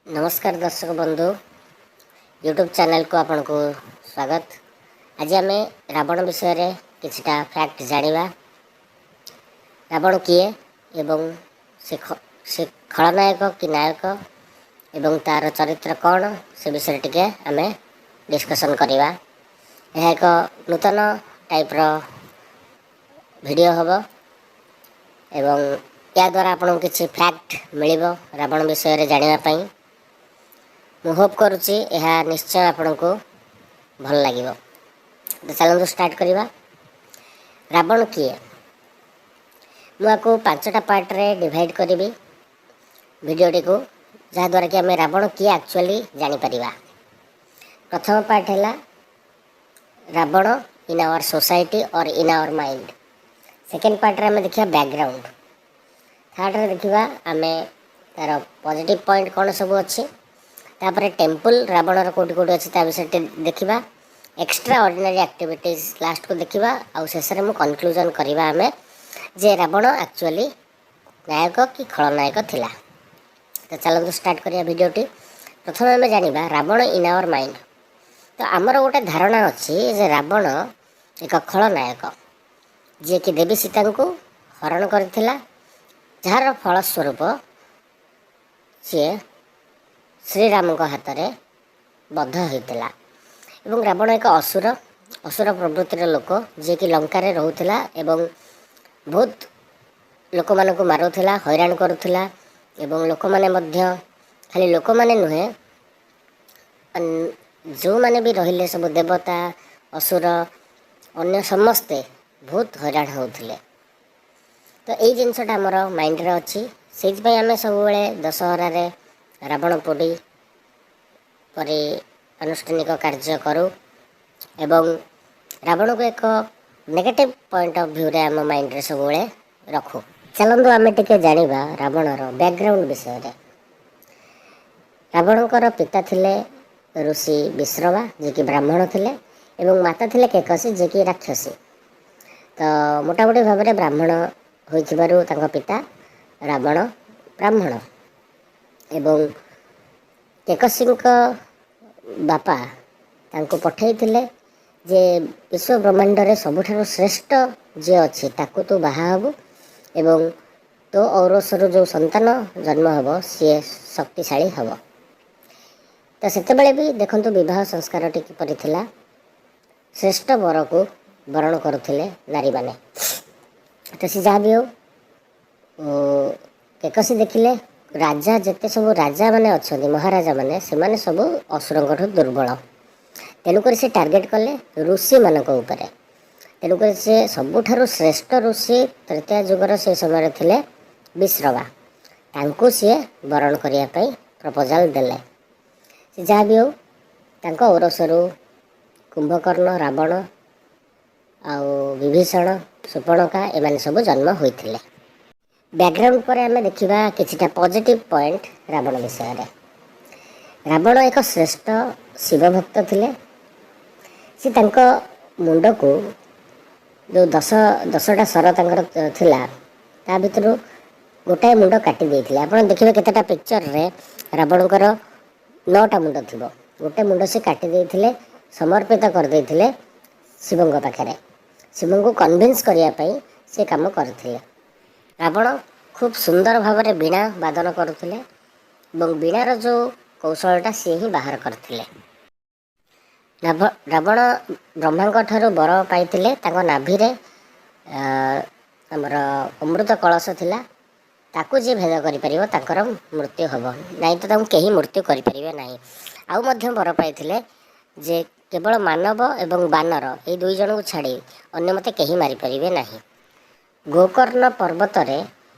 ନମସ୍କାର ଦର୍ଶକ ବନ୍ଧୁ, ୟୁଟ୍ୟୁବ୍ ଚ୍ୟାନେଲକୁ ଆପଣଙ୍କୁ ସ୍ୱାଗତ। ଆଜି ଆମେ ରାବଣ ବିଷୟରେ କିଛିଟା ଫ୍ୟାକ୍ଟ ଜାଣିବା। ରାବଣ କିଏ ଏବଂ ସେ ଖଳନାୟକ କି ନାୟକ ଏବଂ ତା'ର ଚରିତ୍ର କ'ଣ, ସେ ବିଷୟରେ ଟିକେ ଆମେ ଡିସ୍କସନ୍ କରିବା। ଏହା ଏକ ନୂତନ ଟାଇପ୍ର ଭିଡ଼ିଓ ହେବ ଏବଂ ଏହାଦ୍ୱାରା ଆପଣଙ୍କୁ କିଛି ଫ୍ୟାକ୍ଟ ମିଳିବ ରାବଣ ବିଷୟରେ ଜାଣିବା ପାଇଁ। ମୁଁ ହୋପ୍ କରୁଛି, ଏହା ନିଶ୍ଚୟ ଆପଣଙ୍କୁ ଭଲ ଲାଗିବ। ତ ଚାଲନ୍ତୁ ଷ୍ଟାର୍ଟ କରିବା। ରାବଣ କିଏ? ମୁଁ ଆକୁ ପାଞ୍ଚଟା ପାର୍ଟରେ ଡିଭାଇଡ଼ କରିବି ଭିଡ଼ିଓଟିକୁ, ଯାହାଦ୍ୱାରା କି ଆମେ ରାବଣ କିଏ ଆକ୍ଚୁଆଲି ଜାଣିପାରିବା। ପ୍ରଥମ ପାର୍ଟ ହେଲା Ravana in our society or in our mind। Second ପାର୍ଟରେ ଆମେ ଦେଖିବା ବ୍ୟାକଗ୍ରାଉଣ୍ଡ। ଥାର୍ଡ଼ରେ ଦେଖିବା ଆମେ ତା'ର ପଜିଟିଭ୍ ପଏଣ୍ଟ କ'ଣ ସବୁ ଅଛି। ତାପରେ ଟେମ୍ପଲ୍ ରାବଣର କେଉଁଠି କେଉଁଠି ଅଛି, ତା ବିଷୟରେ ଟିକେ ଦେଖିବା। ଏକ୍ସଟ୍ରା ଅର୍ଡ଼ିନାରୀ ଆକ୍ଟିଭିଟିଜ୍ ଲାଷ୍ଟକୁ ଦେଖିବା। ଆଉ ଶେଷରେ ମୁଁ କନକ୍ଲୁଜନ୍ କରିବା ଆମେ ଯେ ରାବଣ ଆକ୍ଚୁଆଲି ନାୟକ କି ଖଳନାୟକ ଥିଲା। ତ ଚାଲନ୍ତୁ ଷ୍ଟାର୍ଟ କରିବା ଭିଡ଼ିଓଟି। ପ୍ରଥମେ ଆମେ ଜାଣିବା ରାବଣ ଇନ୍ ଆୱାର ମାଇଣ୍ଡ। ତ ଆମର ଗୋଟେ ଧାରଣା ଅଛି ଯେ ରାବଣ ଏକ ଖଳନାୟକ, ଯିଏକି ଦେବୀ ସୀତାଙ୍କୁ ହରଣ କରିଥିଲା, ଯାହାର ଫଳସ୍ୱରୂପ ସିଏ ଶ୍ରୀରାମଙ୍କ ହାତରେ ବଦ୍ଧ ହୋଇଥିଲା। ଏବଂ ରାବଣ ଏକ ଅସୁର ପ୍ରବୃତ୍ତିର ଲୋକ, ଯିଏକି ଲଙ୍କାରେ ରହୁଥିଲା ଏବଂ ବହୁତ ଲୋକମାନଙ୍କୁ ମାରୁଥିଲା, ହଇରାଣ କରୁଥିଲା। ଏବଂ ଲୋକମାନେ ମଧ୍ୟ, ଖାଲି ଲୋକମାନେ ନୁହେଁ, ଯେଉଁମାନେ ବି ରହିଲେ ସବୁ ଦେବତା, ଅସୁର, ଅନ୍ୟ ସମସ୍ତେ ବହୁତ ହଇରାଣ ହେଉଥିଲେ। ତ ଏଇ ଜିନିଷଟା ଆମର ମାଇଣ୍ଡରେ ଅଛି। ସେଇଥିପାଇଁ ଆମେ ସବୁବେଳେ ଦଶହରାରେ ରାବଣ ପୋଡ଼ି ପରି ଆନୁଷ୍ଠାନିକ କାର୍ଯ୍ୟ କରୁ ଏବଂ ରାବଣକୁ ଏକ ନେଗେଟିଭ୍ ପଏଣ୍ଟ ଅଫ୍ ଭ୍ୟୁରେ ଆମ ମାଇଣ୍ଡରେ ସବୁବେଳେ ରଖୁ। ଚାଲନ୍ତୁ ଆମେ ଟିକେ ଜାଣିବା ରାବଣର ବ୍ୟାକଗ୍ରାଉଣ୍ଡ ବିଷୟରେ। ରାବଣଙ୍କର ପିତା ଥିଲେ ଋଷି ବିଶ୍ରବା, ଯିଏକି ବ୍ରାହ୍ମଣ ଥିଲେ, ଏବଂ ମାତା ଥିଲେ କେକସୀ, ଯିଏକି ରାକ୍ଷସୀ। ତ ମୋଟାମୋଟି ଭାବରେ ବ୍ରାହ୍ମଣ ହୋଇଥିବାରୁ ତାଙ୍କ ପିତା ରାବଣ ବ୍ରାହ୍ମଣ। ଏବଂ କେକସୀଙ୍କ ବାପା ତାଙ୍କୁ ପଠାଇଥିଲେ ଯେ ବିଶ୍ୱ ବ୍ରହ୍ମାଣ୍ଡରେ ସବୁଠାରୁ ଶ୍ରେଷ୍ଠ ଯିଏ ଅଛି, ତାକୁ ତୁ ବାହା ହେବୁ ଏବଂ ତୋ ଔରସରୁ ଯେଉଁ ସନ୍ତାନ ଜନ୍ମ ହେବ, ସିଏ ଶକ୍ତିଶାଳୀ ହେବ। ତ ସେତେବେଳେ ବି ଦେଖନ୍ତୁ, ବିବାହ ସଂସ୍କାରଟି କିପରି ଥିଲା। ଶ୍ରେଷ୍ଠ ବରକୁ ବରଣ କରୁଥିଲେ ନାରୀମାନେ। ତ ସେ ଯାହା ବି ହେଉ, କେକସୀ ଦେଖିଲେ ରାଜା ଯେତେ ସବୁ ରାଜାମାନେ ଅଛନ୍ତି, ମହାରାଜାମାନେ, ସେମାନେ ସବୁ ଅସୁରଙ୍କଠୁ ଦୁର୍ବଳ। ତେଣୁକରି ସେ ଟାର୍ଗେଟ୍ କଲେ ଋଷିମାନଙ୍କ ଉପରେ। ତେଣୁକରି ସେ ସବୁଠାରୁ ଶ୍ରେଷ୍ଠ ଋଷି ତ୍ରେତୟା ଯୁଗର ସେ ସମୟରେ ଥିଲେ ବିଶ୍ରବା, ତାଙ୍କୁ ସିଏ ବରଣ କରିବା ପାଇଁ ପ୍ରପୋଜାଲ୍ ଦେଲେ। ସେ ଯାହା ବି ହେଉ, ତାଙ୍କ ଔରସରୁ କୁମ୍ଭକର୍ଣ୍ଣ, ରାବଣ ଆଉ ବିଭୀଷଣ, ସୂର୍ପଣଖା ଏମାନେ ସବୁ ଜନ୍ମ ହୋଇଥିଲେ। ବ୍ୟାକଗ୍ରାଉଣ୍ଡ ପରେ ଆମେ ଦେଖିବା କିଛିଟା ପଜିଟିଭ୍ ପଏଣ୍ଟ ରାବଣ ବିଷୟରେ। ରାବଣ ଏକ ଶ୍ରେଷ୍ଠ ଶିବ ଭକ୍ତ ଥିଲେ। ସେ ତାଙ୍କ ମୁଣ୍ଡକୁ ଯେଉଁ 10ଟା ଶର ତାଙ୍କର ଥିଲା, ତା ଭିତରୁ ଗୋଟାଏ ମୁଣ୍ଡ କାଟି ଦେଇଥିଲେ। ଆପଣ ଦେଖିବେ, କେତେଟା ପିକ୍ଚରରେ ରାବଣଙ୍କର ନଅଟା ମୁଣ୍ଡ ଥିବ। ଗୋଟେ ମୁଣ୍ଡ ସେ କାଟି ଦେଇଥିଲେ, ସମର୍ପିତ କରିଦେଇଥିଲେ ଶିବଙ୍କ ପାଖରେ। ଶିବଙ୍କୁ କନଭିନ୍ସ କରିବା ପାଇଁ ସେ କାମ କରିଥିଲେ। ରାବଣ ଖୁବ୍ ସୁନ୍ଦର ଭାବରେ ବୀଣା ବାଦନ କରୁଥିଲେ ଏବଂ ବୀଣାର ଯେଉଁ କୌଶଳଟା ସିଏ ହିଁ ବାହାର କରିଥିଲେ। ରାବଣ ବ୍ରହ୍ମାଙ୍କ ଠାରୁ ବର ପାଇଥିଲେ। ତାଙ୍କ ନାଭିରେ ଆମର ଅମୃତ କଳସ ଥିଲା। ତାକୁ ଯିଏ ଭେଦ କରିପାରିବ, ତାଙ୍କର ମୃତ୍ୟୁ ହେବ ନାହିଁ, ତ ତାଙ୍କୁ କେହି ମୃତ୍ୟୁ କରିପାରିବେ ନାହିଁ। ଆଉ ମଧ୍ୟ ବର ପାଇଥିଲେ ଯେ କେବଳ ମାନବ ଏବଂ ବାନର ଏଇ ଦୁଇ ଜଣଙ୍କୁ ଛାଡ଼ି ଅନ୍ୟ ମୋତେ କେହି ମାରିପାରିବେ ନାହିଁ। ଗୋକର୍ଣ୍ଣ ପର୍ବତରେ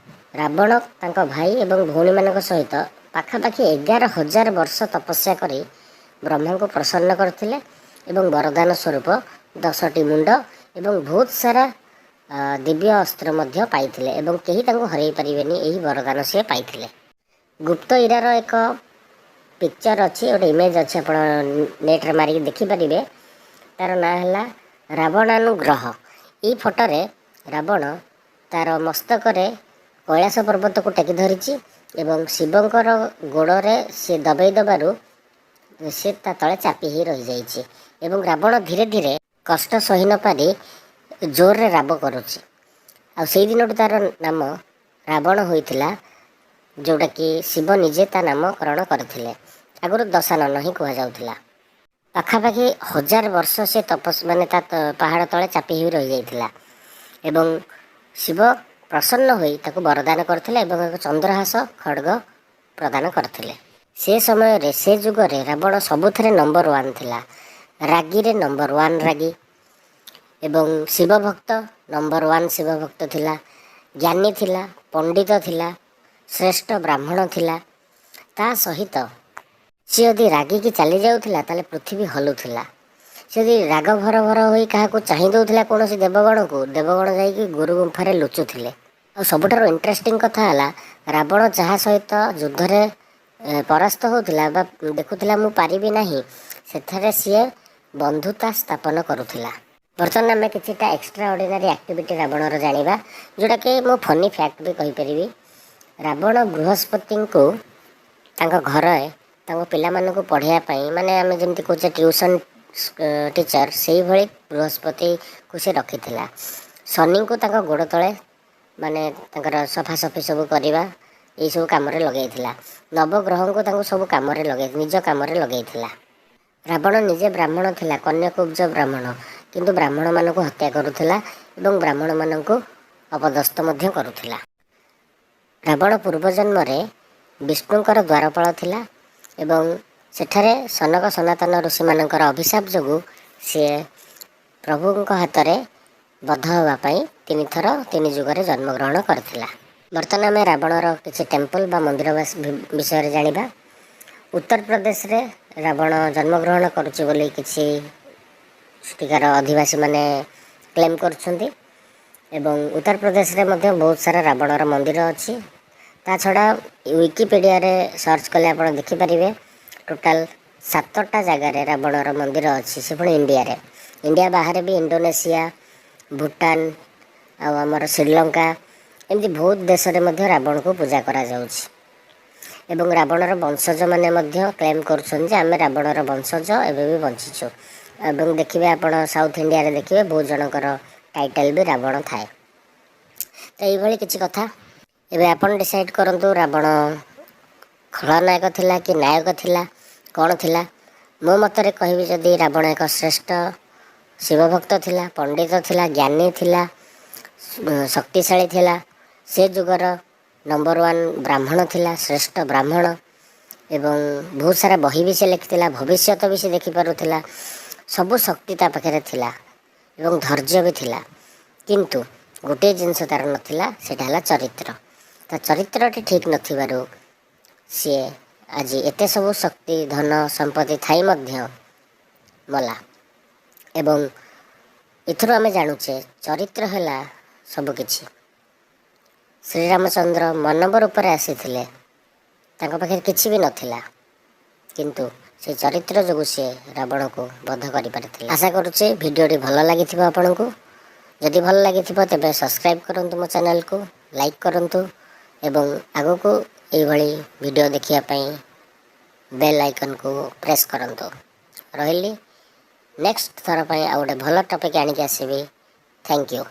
ରାବଣ ତାଙ୍କ ଭାଇ ଏବଂ ଭଉଣୀମାନଙ୍କ ସହିତ ପାଖାପାଖି 11,000 ବର୍ଷ ତପସ୍ୟା କରି ବ୍ରହ୍ମାଙ୍କୁ ପ୍ରସନ୍ନ କରିଥିଲେ ଏବଂ ବରଦାନ ସ୍ୱରୂପ 10ଟି ମୁଣ୍ଡ ଏବଂ ବହୁତ ସାରା ଦିବ୍ୟ ଅସ୍ତ୍ର ମଧ୍ୟ ପାଇଥିଲେ ଏବଂ କେହି ତାଙ୍କୁ ହରାଇ ପାରିବେନି, ଏହି ବରଦାନ ସିଏ ପାଇଥିଲେ। ଗୁପ୍ତ ଇରାର ଏକ ପିକ୍ଚର ଅଛି, ଗୋଟେ ଇମେଜ୍ ଅଛି, ଆପଣ ନେଟ୍ରେ ମାରିକି ଦେଖିପାରିବେ। ତାର ନାଁ ହେଲା ରାବଣାନୁଗ୍ରହ। ଏଇ ଫଟୋରେ ରାବଣ ତାର ମସ୍ତକରେ କୈଳାସ ପର୍ବତକୁ ଟେକି ଧରିଛି। ଏବଂ ଶିବଙ୍କର ଗୋଡ଼ରେ ସିଏ ଦବେଇ ଦେବାରୁ ସେ ତା ତଳେ ଚାପି ହେଇ ରହିଯାଇଛି ଏବଂ ରାବଣ ଧୀରେ ଧୀରେ କଷ୍ଟ ସହି ନପାରି ଜୋରରେ ରାବ କରୁଛି। ଆଉ ସେଇ ଦିନଠୁ ତାର ନାମ ରାବଣ ହୋଇଥିଲା, ଯେଉଁଟାକି ଶିବ ନିଜେ ତା ନାମକରଣ କରିଥିଲେ। ଆଗରୁ ଦଶାନନ ହିଁ କୁହାଯାଉଥିଲା। ପାଖାପାଖି 1000 ବର୍ଷ ସେ ତପସ୍ ମାନେ ତା ପାହାଡ଼ ତଳେ ଚାପି ହୋଇ ରହିଯାଇଥିଲା ଏବଂ ଶିବ ପ୍ରସନ୍ନ ହୋଇ ତାକୁ ବରଦାନ କରିଥିଲେ ଏବଂ ଏକ ଚନ୍ଦ୍ରହାସ ଖଡ଼ଗ ପ୍ରଦାନ କରିଥିଲେ। ସେ ସମୟରେ, ସେ ଯୁଗରେ ରାବଣ ସବୁଥିରେ ନମ୍ବର 1 ଥିଲା। ରାଗିରେ ନମ୍ବର 1 ରାଗି ଏବଂ ଶିବ ଭକ୍ତ, ନମ୍ବର 1 ଶିବ ଭକ୍ତ ଥିଲା, ଜ୍ଞାନୀ ଥିଲା, ପଣ୍ଡିତ ଥିଲା, ଶ୍ରେଷ୍ଠ ବ୍ରାହ୍ମଣ ଥିଲା। ତା ସହିତ ସିଏ ଯଦି ରାଗିକି ଚାଲି ଯାଉଥିଲା, ତାହେଲେ ପୃଥିବୀ ହଲୁଥିଲା। ସେ ଯଦି ରାଗ ଭର ଭର ହୋଇ କାହାକୁ ଚାହିଁ ଦେଉଥିଲା, କୌଣସି ଦେବଗଣକୁ, ଦେବଗଣ ଯାଇକି ଗୁରୁ ଗୁମ୍ଫାରେ ଲୁଚୁଥିଲେ। ଆଉ ସବୁଠାରୁ ଇଣ୍ଟରେଷ୍ଟିଂ କଥା ହେଲା, ରାବଣ ଯାହା ସହିତ ଯୁଦ୍ଧରେ ପରାସ୍ତ ହେଉଥିଲା ବା ଦେଖୁଥିଲା ମୁଁ ପାରିବି ନାହିଁ, ସେଠାରେ ସିଏ ବନ୍ଧୁତା ସ୍ଥାପନ କରୁଥିଲା। ବର୍ତ୍ତମାନ ଆମେ କିଛିଟା ଏକ୍ସଟ୍ରା ଅର୍ଡ଼ିନାରୀ ଆକ୍ଟିଭିଟି ରାବଣର ଜାଣିବା, ଯେଉଁଟାକି ମୁଁ ଫନି ଫ୍ୟାକ୍ଟ ବି କହିପାରିବି। ରାବଣ ବୃହସ୍ପତିଙ୍କୁ ତାଙ୍କ ଘରେ ତାଙ୍କ ପିଲାମାନଙ୍କୁ ପଢ଼ାଇବା ପାଇଁ, ମାନେ ଆମେ ଯେମିତି କହୁଛେ ଟ୍ୟୁସନ୍ ଟିଚର, ସେଇଭଳି ବୃହସ୍ପତିକୁ ସେ ରଖିଥିଲା। ଶନିଙ୍କୁ ତାଙ୍କ ଗୋଡ଼ ତଳେ, ମାନେ ତାଙ୍କର ସଫାସଫି ସବୁ କରିବା, ଏଇସବୁ କାମରେ ଲଗେଇଥିଲା। ନବଗ୍ରହଙ୍କୁ ତାଙ୍କୁ ସବୁ କାମରେ ଲଗେଇ, ନିଜ କାମରେ ଲଗେଇଥିଲା। ରାବଣ ନିଜେ ବ୍ରାହ୍ମଣ ଥିଲା, କନ୍ୟକୁବ୍ଜ ବ୍ରାହ୍ମଣ, କିନ୍ତୁ ବ୍ରାହ୍ମଣମାନଙ୍କୁ ହତ୍ୟା କରୁଥିଲା ଏବଂ ବ୍ରାହ୍ମଣମାନଙ୍କୁ ଅପଦସ୍ଥ ମଧ୍ୟ କରୁଥିଲା। ରାବଣ ପୂର୍ବଜନ୍ମରେ ବିଷ୍ଣୁଙ୍କର ଦ୍ୱାରପାଳ ଥିଲା ଏବଂ ସେଠାରେ ସନକ ସନାତନ ଋଷିମାନଙ୍କର ଅଭିଶାପ ଯୋଗୁଁ ସିଏ ପ୍ରଭୁଙ୍କ ହାତରେ ବଧ ହେବା ପାଇଁ ତିନିଥର ତିନି ଯୁଗରେ ଜନ୍ମଗ୍ରହଣ କରିଥିଲା। ବର୍ତ୍ତମାନ ଆମେ ରାବଣର କିଛି ଟେମ୍ପଲ ବା ମନ୍ଦିର ବିଷୟରେ ଜାଣିବା। ଉତ୍ତରପ୍ରଦେଶରେ ରାବଣ ଜନ୍ମଗ୍ରହଣ କରୁଛି ବୋଲି କିଛି ସେଠିକାର ଅଧିବାସୀମାନେ କ୍ଲେମ୍ କରୁଛନ୍ତି ଏବଂ ଉତ୍ତରପ୍ରଦେଶରେ ମଧ୍ୟ ବହୁତ ସାରା ରାବଣର ମନ୍ଦିର ଅଛି। ତା ଛଡ଼ା ୱିକିପିଡ଼ିଆରେ ସର୍ଚ୍ଚ କଲେ ଆପଣ ଦେଖିପାରିବେ, ଟୋଟାଲ 7ଟା ଜାଗାରେ ରାବଣର ମନ୍ଦିର ଅଛି, ସେ ପୁଣି ଇଣ୍ଡିଆରେ। ଇଣ୍ଡିଆ ବାହାରେ ବି ଇଣ୍ଡୋନେସିଆ, ଭୁଟାନ ଆଉ ଆମର ଶ୍ରୀଲଙ୍କା, ଏମିତି ବହୁତ ଦେଶରେ ମଧ୍ୟ ରାବଣକୁ ପୂଜା କରାଯାଉଛି ଏବଂ ରାବଣର ବଂଶଜମାନେ ମଧ୍ୟ କ୍ଲେମ୍ କରୁଛନ୍ତି ଯେ ଆମେ ରାବଣର ବଂଶଜ, ଏବେ ବି ବଞ୍ଚିଛୁ। ଏବଂ ଦେଖିବେ ଆପଣ, ସାଉଥ ଇଣ୍ଡିଆରେ ଦେଖିବେ, ବହୁତ ଜଣଙ୍କର ଟାଇଟେଲ୍ ବି ରାବଣ ଥାଏ। ତ ଏଇଭଳି କିଛି କଥା। ଏବେ ଆପଣ ଡିସାଇଡ଼୍ କରନ୍ତୁ, ରାବଣ ଖଳନାୟକ ଥିଲା କି ନାୟକ ଥିଲା, କ'ଣ ଥିଲା? ମୋ ମତରେ କହିବି ଯଦି, ରାବଣ ଏକ ଶ୍ରେଷ୍ଠ ଶିବଭକ୍ତ ଥିଲା, ପଣ୍ଡିତ ଥିଲା, ଜ୍ଞାନୀ ଥିଲା, ଶକ୍ତିଶାଳୀ ଥିଲା, ସେ ଯୁଗର ନମ୍ବର 1 ବ୍ରାହ୍ମଣ ଥିଲା, ଶ୍ରେଷ୍ଠ ବ୍ରାହ୍ମଣ ଏବଂ ବହୁତ ସାରା ବହି ବି ସେ ଲେଖିଥିଲା, ଭବିଷ୍ୟତ ବି ସେ ଦେଖିପାରୁଥିଲା। ସବୁ ଶକ୍ତି ତା ପାଖରେ ଥିଲା ଏବଂ ଧୈର୍ଯ୍ୟ ବି ଥିଲା। କିନ୍ତୁ ଗୋଟିଏ ଜିନିଷ ତା'ର ନଥିଲା, ସେଇଟା ହେଲା ଚରିତ୍ର। ତା ଚରିତ୍ରଟି ଠିକ୍ ନଥିବାରୁ ସିଏ ଆଜି ଏତେ ସବୁ ଶକ୍ତି, ଧନ ସମ୍ପତ୍ତି ଥାଇ ମଧ୍ୟ ମଲା। ଏବଂ ଏଥିରୁ ଆମେ ଜାଣୁଛେ, ଚରିତ୍ର ହେଲା ସବୁକିଛି। ଶ୍ରୀରାମଚନ୍ଦ୍ର ମାନବ ରୂପରେ ଆସିଥିଲେ, ତାଙ୍କ ପାଖରେ କିଛି ବି ନଥିଲା, କିନ୍ତୁ ସେ ଚରିତ୍ର ଯୋଗୁଁ ସିଏ ରାବଣକୁ ବଧ କରିପାରିଥିଲେ। ଆଶା କରୁଛି ଭିଡ଼ିଓଟି ଭଲ ଲାଗିଥିବ ଆପଣଙ୍କୁ। ଯଦି ଭଲ ଲାଗିଥିବ, ତେବେ ସବସ୍କ୍ରାଇବ୍ କରନ୍ତୁ ମୋ ଚ୍ୟାନେଲକୁ, ଲାଇକ୍ କରନ୍ତୁ ଏବଂ ଆଗକୁ ଏଇଭଳି ଭିଡ଼ିଓ ଦେଖିବା ପାଇଁ ବେଲ୍ ଆଇକନ୍କୁ ପ୍ରେସ୍ କରନ୍ତୁ। ରହିଲି, ନେକ୍ସଟ ଥର ପାଇଁ ଆଉ ଗୋଟେ ଭଲ ଟପିକ୍ ଆଣିକି ଆସିବି। Thank you.